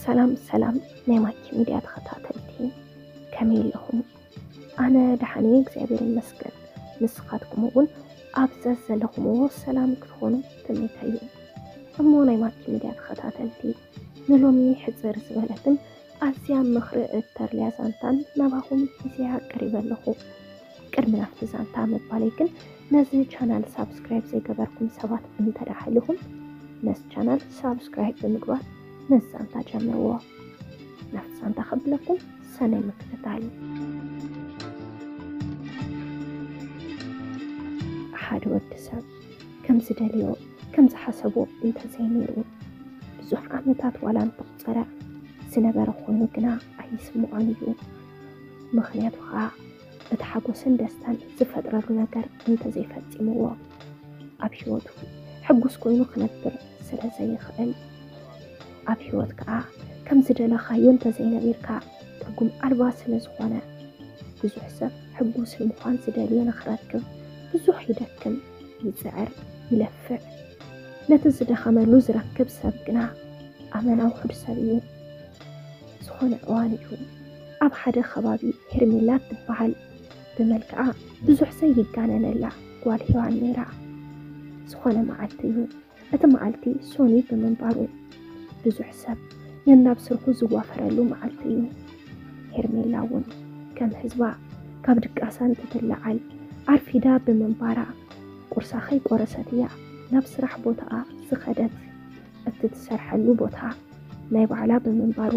ሰላም ሰላም ናይ ማኪ ሚድያ ተኸታተልቲ፣ ከመይ ኣለኹም? ኣነ ደሓን እየ፣ እግዚኣብሔር ይመስገን። ንስኻትኩም እውን ኣብ ዘዘለኹምዎ ሰላም ክትኾኑ ትምኒተይ እዩ። እሞ ናይ ማኪ ሚድያ ተኸታተልቲ፣ ንሎሚ ሕፅር ዝበለትን ኣዝያ ምኽሪ እተርልያ ዛንታን ናባኹም ሒዘያ ቀሪበ ኣለኹ። ቅድሚ ናብቲ ዛንታ ምባለይ ግን፣ ነዚ ቻናል ሳብስክራይብ ዘይገበርኩም ሰባት እንተ ደኣ ሃሊኹም፣ ነዚ ቻናል ሳብስክራይብ ብምግባር ነዚ ዛንታ ጀምርዎ። ናብቲ ዛንታ ከብለኩም፣ ሰናይ ምክትታል። ሓደ ወዲ ሰብ ከም ዝደልዮ፣ ከም ዝሓሰቦ እንተዘይነይሩ፣ ብዙሕ ዓመታት ዋላ እንተቑጸረ፣ ዝነበረ ኮይኑ ግና ኣይስምዖን እዩ። ምኽንያቱ ኸኣ፣ እቲ ሓጎስን ደስታን ዝፈጥረሉ ነገር እንተዘይፈጺምዎ፣ ኣብ ህይወቱ ሕጉስ ኮይኑ ክነብር ስለ ዘይኽእል፣ ኣብ ህይወት ከኣ ከም ዝደለኻዮ እንተዘይነቢርካ ትርጉም ኣልባ ስለ ዝኾነ፣ ብዙሕ ሰብ ሕጉስ ንምዃን ዝደልዮ ንኽረክብ ብዙሕ ይደክም፣ ይጽዕር፣ ይለፍዕ። ነቲ ዝደኸመሉ ዝረክብ ሰብ ግና ኣመና ውሑድ ሰብ እዩ። ዝኾነ እዋን እዩ፣ ኣብ ሓደ ከባቢ ሄርሜላ እትበሃል ብመልክዓ ብዙሕ ዘይጋነነላ ጓል ሄዋን ነይራ። ዝኾነ መዓልቲ እዩ፣ እቲ መዓልቲ ሶኒ ብምንባሩ ብዙሕ ሰብ ነናብ ስርሑ ዝዋፈረሉ መዓልቲ እዩ። ሄርሜላ እውን ከም ህዝባ ካብ ድቃሳ እንትትለዓል ኣርፊዳ ብምንባራ፣ ቁርሳ ከይቆረሰት እያ ናብ ስራሕ ቦታኣ ዝኸደት። እቲ ትሰርሐሉ ቦታ ናይ ባዕላ ብምንባሩ፣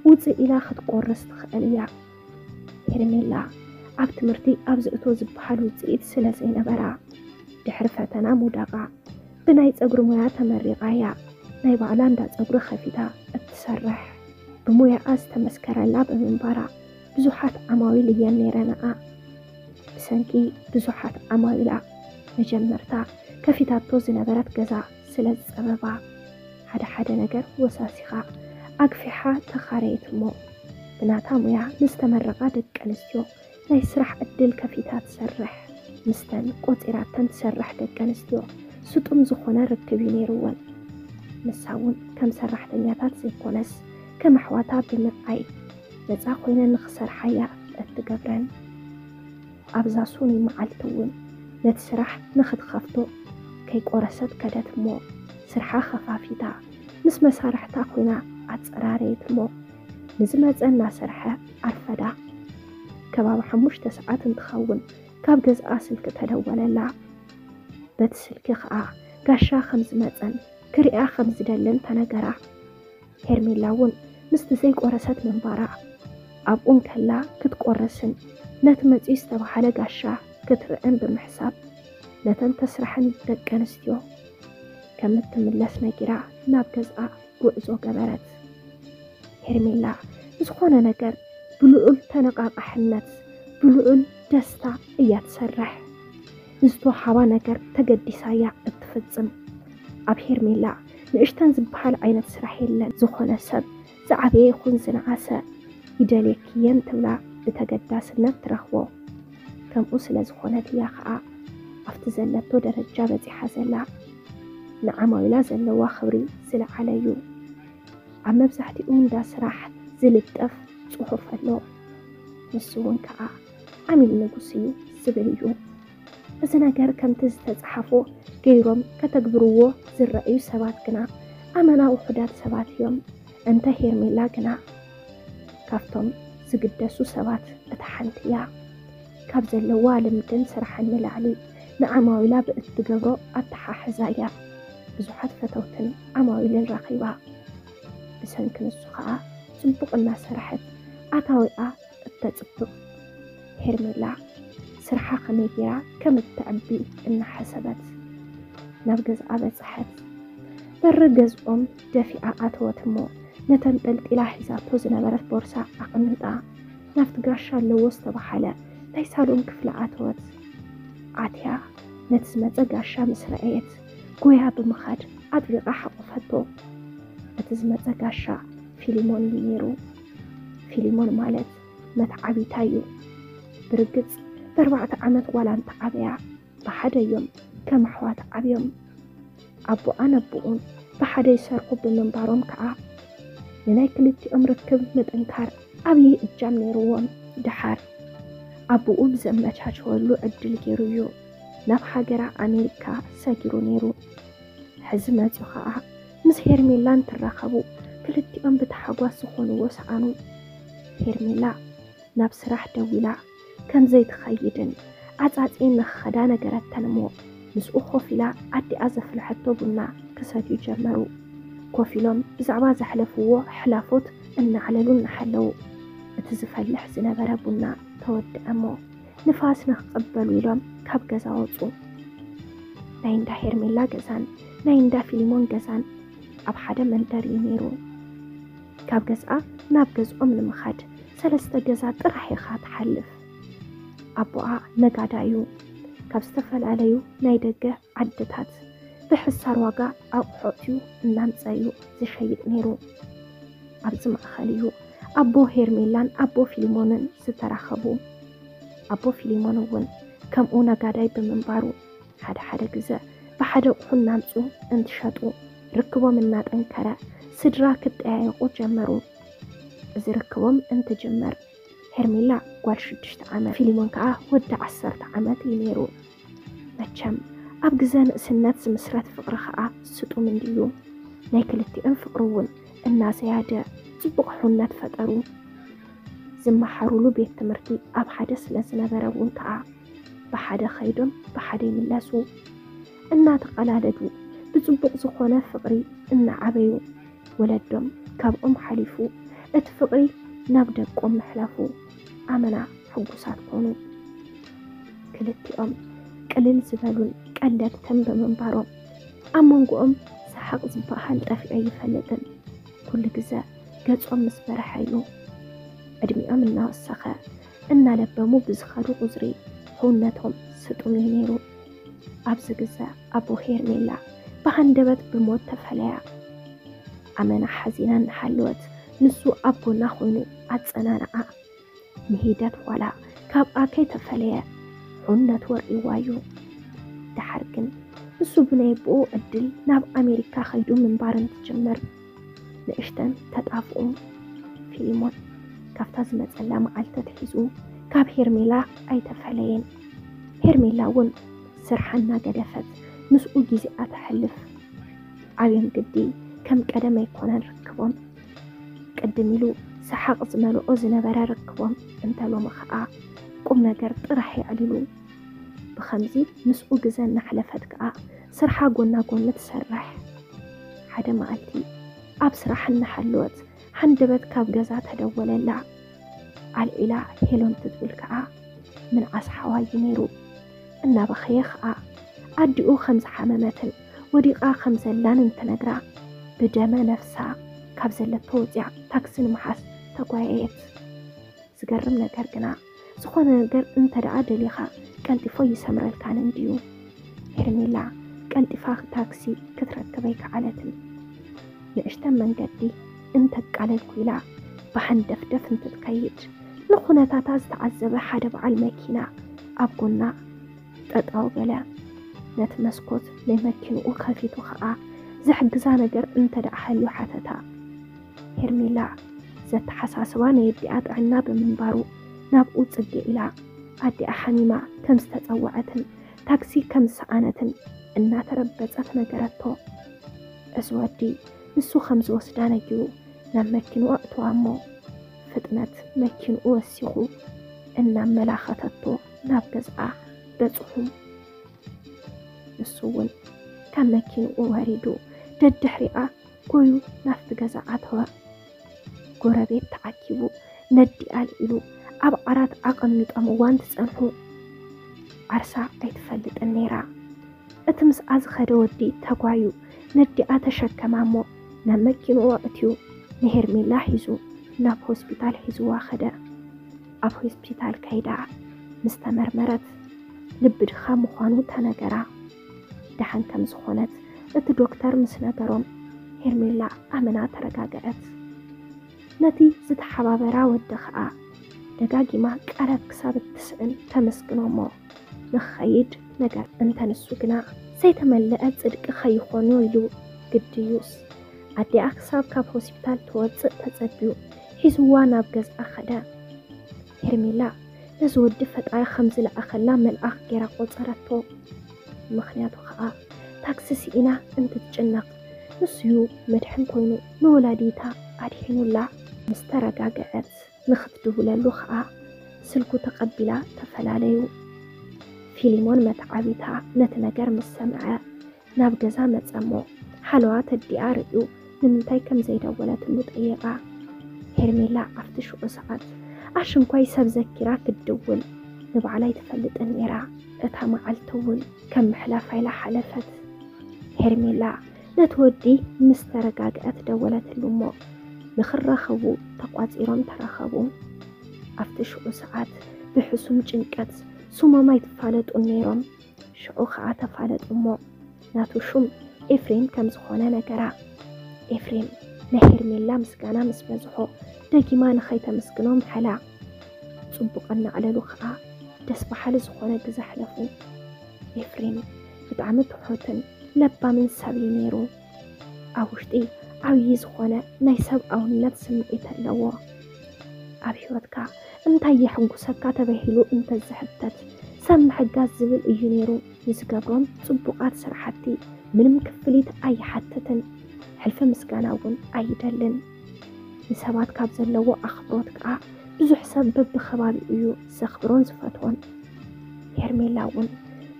ውፅእ ኢላ ክትቆርስ ትኽእል እያ። ሄርሜላ ኣብ ትምህርቲ ኣብ ዝእቶ ዝበሃል ውፅኢት ስለ ዘይነበራ፣ ድሕሪ ፈተና ምውዳቓ፣ ብናይ ፀጉሪ ሞያ ተመሪቓ እያ ናይ ባዕላ እንዳ ፀጉሪ ከፊታ እትሰርሕ። ብሞያኣ ዝተመስከረላ ብምንባራ፣ ብዙሓት ዓማዊል እየን ነይረንኣ። ብሰንኪ ብዙሓት ዓማዊላ፣ መጀመርታ ከፊታቶ ዝነበረት ገዛ ስለ ዝጸበባ፣ ሓደ ሓደ ነገር ወሳሲኻ ኣግፊሓ ተኻረየት እሞ፣ ብናታ ሙያ ንዝተመረቓ ደቂ ኣንስትዮ ናይ ስራሕ ዕድል ከፊታ ትሰርሕ። ምስተን ቆጺራተን ትሰርሕ ደቂ ኣንስትዮ ስጡም ዝኾነ ርክብ እዩ ነይርወን። ንሳ እውን ከም ሰራሕተኛታት ዘይኮነስ፣ ከም ኣሕዋታ ብምርኣይ ነጻ ኮይነን ንኽሰርሓ እያ እትገብረን። ኣብዛ ሶኒ መዓልቲ እውን ነቲ ስራሕ ንኽትኸፍቶ ከይቆረሰት ከደት እሞ፣ ስርሓ ኸፋፊታ ምስ መሳርሕታ ኮይና ኣጸራረየት እሞ፣ ንዝመጸ እናሰርሐ ኣርፈዳ። ከባቢ ሓሙሽተ ሰዓት እንትኸውን ካብ ገዝኣ ስልኪ ተደወለላ። በቲ ስልኪ ኸኣ ጋሻ ከም ዝመጸን ክሪኣ ከም ዝደልን ተነገራ። ሄርሜላ እውን ምስቲ ዘይቆረሰት ምንባራ፣ ኣብኡ እንከላ ክትቆርስን ነቲ መጺኡ ዝተባህለ ጋሻ ክትርእን ብምሕሳብ፣ ነተን ተስራሕን ደቂ ኣንስትዮ ከም እትምለስ ነጊራ ናብ ገዝኣ ጉዕዞ ገበረት። ሄርሜላ ብዝኾነ ነገር ብልዑል ተነቓቓሕነት፣ ብልዑል ደስታ እያ ትሰርሕ። ንዝተወሃባ ነገር ተገዲሳ እያ እትፍጽም። ኣብ ሄርሜላ ንእሽተን ዝበሃል ዓይነት ስራሕ የለን። ዝኾነ ሰብ ዝዓበየ ይኹን ዝነኣሰ፣ ይደልየኪ እየ እንትብላ ብተገዳስነት ትረኽቦ። ከምኡ ስለ ዝኾነት እያ ኸኣ ኣብቲ ዘለቶ ደረጃ በጺሓ ዘላ። ንዓማዊላ ዘለዋ ክብሪ ዝለዓለ እዩ። ኣብ መብዛሕትኡ እንዳ ስራሕ ዝልጠፍ ጽሑፍ ኣሎ። ንሱ እውን ከኣ ዓሚል ንጉስ እዩ ዝብል እዩ። እዚ ነገር ከምቲ ዝተጻሓፎ ገይሮም ከተግብርዎ ዝረኣዩ ሰባት ግና ኣመና ውሑዳት ሰባት እዮም። እንተ ሄርሜላ ግና ካብቶም ዝግደሱ ሰባት እታ ሓንቲ እያ። ካብ ዘለዋ ልምድን ስራሕን ንላዕሊ ንዓማዊላ ብእትገብሮ ኣተሓሕዛ እያ ብዙሓት ፈተውትን ዓማዊልን ረኺባ። ብሰንኪ ንሱ ኸኣ ጽቡቕ እናሰርሐት ኣታዊኣ እተጽብቕ ሄርሜላ፣ ስርሓ ከመይ ገይራ ከም እተዕቢ እናሓሰበት ናብ ገዝኣ በጽሐት። በሪ ገዝኦም ደፊኣ ኣተወት እሞ፣ ነተንጠልጢላ ሒዛቶ ዝነበረት ቦርሳ ኣቐሚጣ፣ ናብቲ ጋሻ ኣለዎ ዝተባህለ ናይ ሳሎን ክፍሊ ኣተወት። ኣትያ ነቲ ዝመጸ ጋሻ ምስ ረኣየት፣ ጎያ ብምኻድ ኣጥቢቓ ሓቖፈቶ። እቲ ዝመጸ ጋሻ ፊሊሞን እዩ ነይሩ። ፊሊሞን ማለት መትዓቢታ እዩ። ብርግጽ ብኣርባዕተ ዓመት ዋላ እንተዓበያ፣ ብሓደ እዮም ከም ኣሕዋት ዓብዮም። ኣቦኣን ኣቦኡን ብሓደ ይሰርሑ ብምንባሮም ከኣ፣ ንናይ ክልቲኦም ርክብ ምጥንካር ዓብዪ እጃም ነይርዎም። ደሓር ኣቦኡ ብዘመቻቸወሉ ዕድል ገይሩ እዩ ናብ ሃገራ ኣሜሪካ ሰጊሩ ነይሩ። ሕዚ መፂኡ ኸዓ ምስ ሄርሜላ እንትራኸቡ ክልቲኦም ብታሓጓስ ዝኾንዎ ሰኣኑ። ሄርሜላ ናብ ስራሕ ደዊላ ከም ዘይትኸይድን ዓፃፅየን ንኽኸዳ ነገረተን እሞ ምስኡ ኮፍ ኢላ ኣዲኣ ዘፍልሐቶ ቡና ክሰትዩ ጀመሩ። ኮፍ ኢሎም ብዛዕባ ዘሕለፍዎ ሕላፎት እናዕለሉ እናሓለዉ እቲ ዝፈልሕ ዝነበረ ቡና ተወድአ እሞ ንፋስ ንኽቕበሉ ኢሎም ካብ ገዛ ወፁ። ናይ እንዳ ሄርሜላ ገዛን ናይ እንዳ ፊሊሞን ገዛን ኣብ ሓደ መንደር እዩ ነይሩ። ካብ ገዝኣ ናብ ገዝኦም ንምኻድ ሰለስተ ገዛ ጥራሕ ኢኻ ትሓልፍ። ኣቦኣ ነጋዳ እዩ። ካብ ዝተፈላለዩ ናይ ደገ ዓድታት ብሕሳር ዋጋ ኣቑሑት እዩ እናምፀ እዩ ዝሸይጥ ነይሩ። ኣብዚ ማእኸል እዩ ኣቦ ሄርሜላን ኣቦ ፊሊሞንን ዝተራኸቡ። ኣቦ ፊሊሞን እውን ከምኡ ነጋዳይ ብምንባሩ ሓደ ሓደ ግዘ ብሓደ ኣቑሑ እናምፁ እንትሸጡ ርክቦም እናጠንከረ ስድራ ክጠያየቑ ጀመሩ። እዚ ርክቦም እንትጅምር ሄርሜላ ጓል ሽዱሽተ ዓመት፣ ፊሊሞን ከዓ ወዲ ዓሰርተ ዓመት እዩ ነይሩ። መቸም ኣብ ግዘ ንእስነት ዝምስረት ፍቕሪ ከዓ ስጡም እንድዩ። ናይ ክልቲኦም ፍቕሪ እውን እናዘያደ ፅቡቕ ሕውነት ፈጠሩ። ዝመሃሩሉ ቤት ትምህርቲ ኣብ ሓደ ስለ ዝነበረ እውን ከዓ ብሓደ ኸይዶም ብሓደ ይምለሱ። እናተቐላለዱ ብፅቡቕ ዝኾነ ፍቕሪ እናዓበዩ ወለዶም ካብኦም ሓሊፉ እቲ ፍቕሪ ናብ ደቆም ምሕላፉ ኣመና ሕጉሳት ኮኑ። ክልቲኦም ቅልል ዝበሉን ቀለድትን ብምንባሮም ኣብ መንጎኦም ሰሓቕ ዝበሃል ጠፊዑ ኣይፈልጥን። ኩሉ ግዘ ገጾም ምስ በርሐ እዩ። ዕድሚኦም እናወሰኸ እናለበሙ ብዝኸዱ ቁፅሪ ሕውነቶም ስጡም እዩ ነይሩ። ኣብዚ ግዘ ኣቦ ሄርሜላ ብሃንደበት ብሞት ተፈለያ። ኣመና ሓዚና እናሃለወት ንሱ ኣብ ጎና ኮይኑ ኣፀናንዓ። ንሂደት ዋላ ካብኣ ከይተፈለየ ሕውነት ወሪድዋ እዩ። ደሓር ግን ንሱ ብናይ ኣቦኡ ዕድል ናብ ኣሜሪካ ከይዱ ምንባር እንትጅምር ንእሽተን ተጣፍኡ። ፊሊሞን ካብታ ዝመፀላ መዓልቲ ኣትሒዙ ካብ ሄርሜላ ኣይተፈለየን። ሄርሜላ እውን ስርሓ እናገደፈት ምስኡ ግዜኣ ተሕልፍ። ዓብዮም ግዲ ከም ቀደም ኣይኮነን ርክቦም። ቅድም ኢሉ ሰሓቕ ዝመልኦ ዝነበረ ርክቦም እንተ ሎሚ ኸዓ ቁም ነገር ጥራሕ የዕልሉ። ብኸምዚ ምስኡ ግዘ እናሕለፈት ከኣ ስርሓ ጎና ጎኒ ትሰርሕ። ሓደ መዓልቲ ኣብ ስራሕ እናሃለወት ሃንደበት ካብ ገዛ ተደወለላ። ኣልዒላ ሄሎ እንትትብል ከኣ ምንዓስ ሓዋ እዩ ነይሩ። እናበኸየ ከኣ ኣዲኡ ከም ዝሓመመትን ወዲቓ ከም ዘላን እንትነግራ ብደመ ነፍሳ ካብ ዘለቶ ወፂኣ ታክሲ ንምሓዝ ተጓየየት። ዝገርም ነገር ግና ዝኾነ ነገር እንተ ደኣ ደሊኻ ቀልጢፎ ይሰምረልካን እንድዩ። ሄርሜላ ቀልጢፋ ታክሲ ክትረክብ ኣይከኣለትን። ንእሽተን መንገዲ እንተቃለልኩ ኢላ ብሃንደፍደፍ እንትትከይድ ንኹነታታ ዝተዓዘበ ሓደ በዓል መኪና ኣብ ጎና ጠጠው በለ። ነቲ መስኮት ናይ መኪንኡ ከፊቱ ኸኣ ዝሕግዛ ነገር እንተ ደኣ ሃልዩ ሓተታ። ሄርሜላ ዘተሓሳስባ ናይ ኣዲኣ ጥዕና ብምንባሩ ናብኡ ጽግዕ ኢላ ኣዲኣ ሓሚማ ከም ዝተጸወዐትን ታክሲ ከም ዝሰኣነትን እናተረበጸት ነገረቶ። እዚ ወዲ ንሱ ከም ዝወስዳ ነጊሩ ናብ መኪንኡ ኣእተዋ እሞ ፍጥነት መኪንኡ ወሲኹ እናመላኸተቶ ናብ ገዝኣ በጽሑ። ንሱ እውን ካብ መኪንኡ ወሪዱ ደድሕሪኣ ጎዩ ናብቲ ገዛ ኣተወ። ጎረቤት ተኣኪቡ ነዲ ኣልዒሉ ኣብ ዓራት ኣቐሚጦም እዋን ትጸንሑ። ዓርሳ ኣይትፈልጥን ነይራ። እቲ ምስኣ ዝኸደ ወዲ ተጓዩ ነዲኣ ተሸከማ እሞ ናብ መኪንኡ ኣእትዩ ንሄርሜላ ሒዙ ናብ ሆስፒታል ሒዝዋ ኸደ። ኣብ ሆስፒታል ከይዳ ምስ ተመርመረት ልቢ ድኻ ምዃኑ ተነገራ። ደሓን ከም ዝኾነት እቲ ዶክተር ምስ ነገሮም ሄርሜላ ኣመና ተረጋግዐት። ነቲ ዝተሓባበራ ወዲ ኸኣ ደጋጊማ ቃላት ክሳብ እትስእን ተመስግኖ እሞ ንኽኸይድ ነገር እንተ ንሱ ግና ዘይተመልአ ጽድቂ ከይኾኖ ኢሉ ግድዩስ ኣዲኣ ክሳብ ካብ ሆስፒታል ትወፅእ ተፀቢዩ ሒዝዋ ናብ ገዝኣ ኸደ። ሄርሜላ ነዚ ወዲ ፈጣሪ ከም ዝለኣኸላ መልኣኽ ገይራ ቆፀረቶ። ምኽንያቱ ኸዓ ታክሲ ስኢና እንትትጭነቕ ንሱዩ መድሕን ኮይኑ ንወላዲታ ኣድሒኑላ። ምስ ተረጋግዐት ንኽትድውለሉ ኸዓ ስልኩ ተቐቢላ ተፈላለዩ። ፊሊሞን መተዓቢታ ነቲ ነገር ምስ ሰምዐ ናብ ገዛ መጸ እሞ ሓለዋ ተዲኣ ርእዩ ንምንታይ ከም ዘይደወለትሉ ጠየቓ። ሄርሜላ ኣብቲ ሽዑ ሰዓት ኣሽንኳይ ሰብ ዘኪራ ክትድውል ንባዕላ ኣይትፈልጥን ነይራ። እታ መዓልቲ እውን ከም ምሕላፋ ኢላ ሓለፈት። ሄርሜላ ነቲ ወዲ ምስ ተረጋግዐት ደወለትሉ እሞ ንኽራኸቡ ተቋጺሮም ተራኸቡ። ኣብቲ ሽዑ ሰዓት ብሕሱም ጭንቀት ስሞም ኣይትፋለጡን ነይሮም። ሽዑ ኸዓ ተፋለጡ እሞ ናቱ ሹም ኤፍሬም ከም ዝኾነ ነገራ። ኤፍሬም ናይ ሄርሜላ ምስጋና ምስ በዝሖ ደጊማ ንኸይተመስግኖ ምሐላ። ጽቡቕ እናዕለሉ ኸዓ ደስ በሓሊ ዝኾነ ግዘ ኣሕለፉ። ኤፍሬም ብጣዕሚ ትሑትን ለባምን ሰብ እዩ ነይሩ። ኣብ ውሽጢ ዓብዪ ዝኾነ ናይ ሰብኣውነት ስምዒት ኣለዎ። ኣብ ህይወትካ እንታይ የሕጉሰካ ተባሂሉ እንተዝሕተት ሰብ ምሕጋዝ ዝብል እዩ ነይሩ። ንዝገብሮም ጽቡቓት ስራሕቲ ምንም ክፍሊት ኣይሓትትን። ሕልፊ ምስጋና እውን ኣይደልን። ንሰባት ካብ ዘለዎ ኣኽብሮት ከኣ ብዙሕ ሰብ በብኸባቢኡ እዩ ዘኽብሮን ዝፈትዎን። ሄርሜላ እውን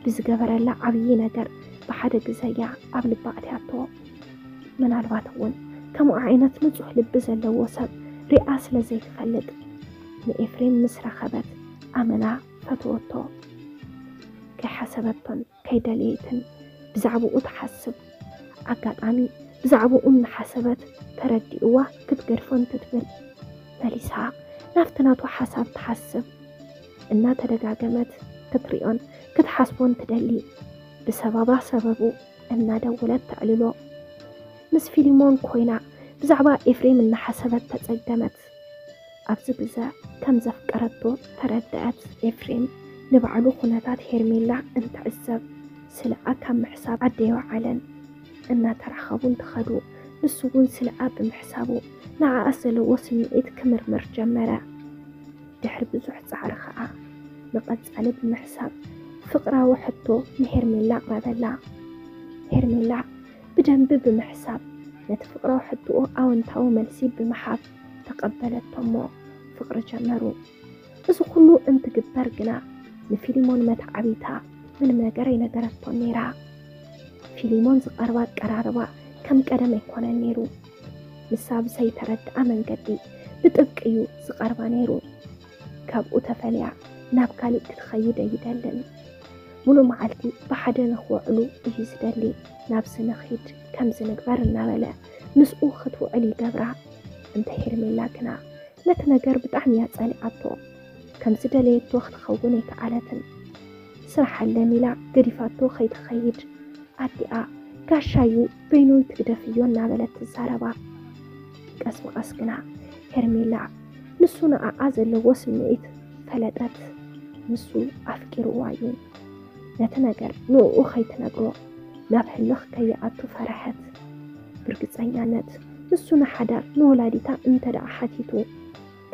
ብዝገበረላ ዓብዪ ነገር ብሓደ ግዘ እያ ኣብ ልባ ኣትያቶ። ምናልባት እውን ከምኡ ዓይነት ንጹህ ልቢ ዘለዎ ሰብ ሪኣ ስለ ዘይትፈልጥ ንኤፍሬም ምስ ረኸበት ኣመና ፈትወቶ። ከይሓሰበቶን ከይደለየትን ብዛዕባኡ ትሓስብ። ኣጋጣሚ ብዛዕባኡ እናሓሰበት ተረዲእዋ ክትገድፎ እንትትብል መሊሳ ናብቲ ናቱ ሓሳብ ትሓስብ። እናተደጋገመት ክትሪኦን ክትሓስቦን ትደሊ። ብሰባባ ሰበቡ እናደወለት ተዕልሎ። ምስ ፊሊሞን ኮይና ብዛዕባ ኤፍሬም እናሓሰበት ተጸገመት። ኣብዚ ግዘ ከም ዘፍቀረቶ ተረደኣት። ኤፍሬም ንባዕሉ ኩነታት ሄርሜላ እንትዕዘብ ስልኣ ካብ ምሕሳብ ኣደይ ወዓለን። እናተራኸቡ እንትኸዱ ንሱ እውን ስልኣ ብምሕሳቡ ንዓኣ ዘለዎ ስምዒት ክምርምር ጀመረ። ድሕሪ ብዙሕ ጻዕሪ ኸዓ ንቐጻሊ ብምሕሳብ ፍቕራዊ ሕቶ ንሄርሜላ ኣቕረበላ። ሄርሜላ ብደንቢ ብምሕሳብ ነቲ ፍቕራዊ ሕቶኡ ኣወንታዊ መልሲ ብምሃብ ተቐበለቶ እሞ ፍቕሪ ጀመሩ። እዚ ኩሉ እንትግበር ግና ንፊሊሞን መተዓቢታ ምንም ነገር ኣይነገረቶን ነይራ። ፊሊሞን ዝቐርባ ኣቀራርባ ከም ቀደም ኣይኮነን ነይሩ። ንሳ ብዘይተረድኣ መንገዲ ብጥብቂ እዩ ዝቐርባ ነይሩ። ካብኡ ተፈልያ ናብ ካሊእ ክትኸይድ ኣይደልን። ሙሉእ መዓልቲ ብሓደ ንኽውዕሉ እዩ ዝደሊ። ናብዚ ንኺድ ከምዚ ንግበር እናበለ ምስኡ ክትውዕል ይገብራ። እንተ ሄርሜላ ግና ነቲ ነገር ብጣዕሚ እያ ጸሊኣቶ። ከም ዝደለየቶ ክትኸውን ኣይከኣለትን። ስራሕ ኣለን ኢላ ገዲፋቶ ከይትኸይድ ኣዲኣ ጋሻዩ በይኑ ይትግደፍዮ እናበለት ትዛረባ። ቀስ ብቐስ ግና ሄርሜላ ንሱ ንኣኣ ዘለዎ ስምዒት ፈለጠት። ንሱ ኣፍቂርዋ እዩ። ነቲ ነገር ንእኡ ከይትነግሮ ናብ ህልኽ ከይኣቱ ፈረሐት። ብርግጸኛነት ንሱ ንሓዳር ንወላዲታ እንተ ደኣ ሓቲቱ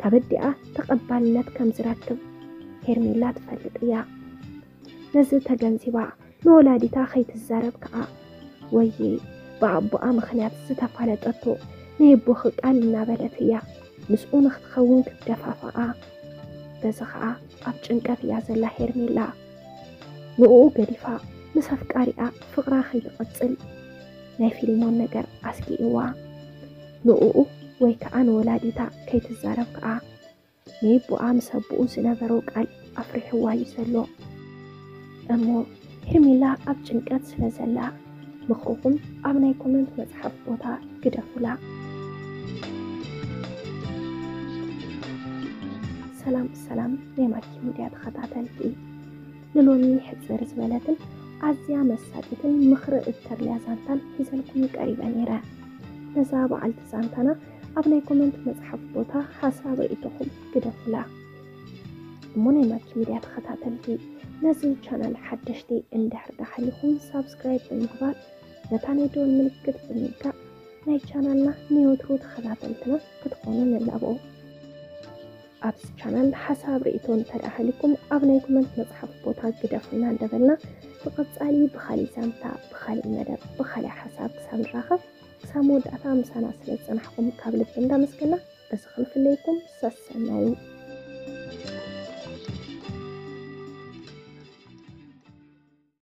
ካብ ኣዲኣ ተቐባልነት ከም ዝረክብ ሄርሜላ ትፈልጥ እያ። ነዚ ተገንዚባ ንወላዲታ ከይትዛረብ ከኣ ወየ ብኣቦኣ ምኽንያት ዝተፋለጠቶ ናይ ኣቦኺ ቃል እናበለት እያ ምስኡ ንክትኸውን ክትደፋፍኣ። በዚ ከኣ ኣብ ጭንቀት እያ ዘላ ሄርሜላ። ንእኡ ገዲፋ ምስ ኣፍቃሪኣ ፍቕራ ከይትቕጽል ናይ ፊሊሞን ነገር ኣስጊእዋ። ንእኡ ወይ ከኣ ንወላዲታ ከይትዛረብ ከኣ ናይ ኣቦኣ ምስ ኣቦኡ ዝነበሮ ቃል ኣፍሪሕዋ እዩ ዘሎ። እሞ ሄርሜላ ኣብ ጭንቀት ስለ ዘላ ምኽርኹም ኣብ ናይ ኮመንት መጽሓፍ ቦታ ግደፉላ። ሰላም ሰላም ናይ ማኪ ሚድያ ተኸታተልቲ፣ ንሎሚ ሕጽር ዝበለትን ኣዝያ መሳጢትን ምኽሪ እተድልያ ዛንታን ሒዘልኩም ቀሪበ ነይረ። ነዛ በዓልቲ ዛንታና ኣብ ናይ ኮመንት መጽሓፍ ቦታ ሓሳብ ርእይቶኹም ግደፉላ። እሞ ናይ ማኪ ሚድያ ተኸታተልቲ፣ ነዚ ቻናል ሓደሽቲ እንድሕር ደሓሊኹም ሳብስክራይብ ብምግባር ነታ ናይ ደወል ምልክት ብምንካእ ናይ ቻናልና ናይ ወትሩ ተኸታተልትና ክትኾኑ ንላቦ። ኣብዚ ቻናል ሓሳብ ርእይቶ እንተደኣ ሃሊኩም ኣብ ናይ ኮመንት መጽሓፍ ቦታ ግደፉልና እንዳበልና ብቐጻሊ ብኻሊእ ዛንታ ብኻሊእ መደብ ብኻሊእ ሓሳብ ክሳብ ንራኸብ ክሳብ መወዳእታ ምሳና ስለ ዝጸናሕኩም ካብ ልቢ እንዳመስገና በዚ ክንፍለየኩም ሰሰናዩ።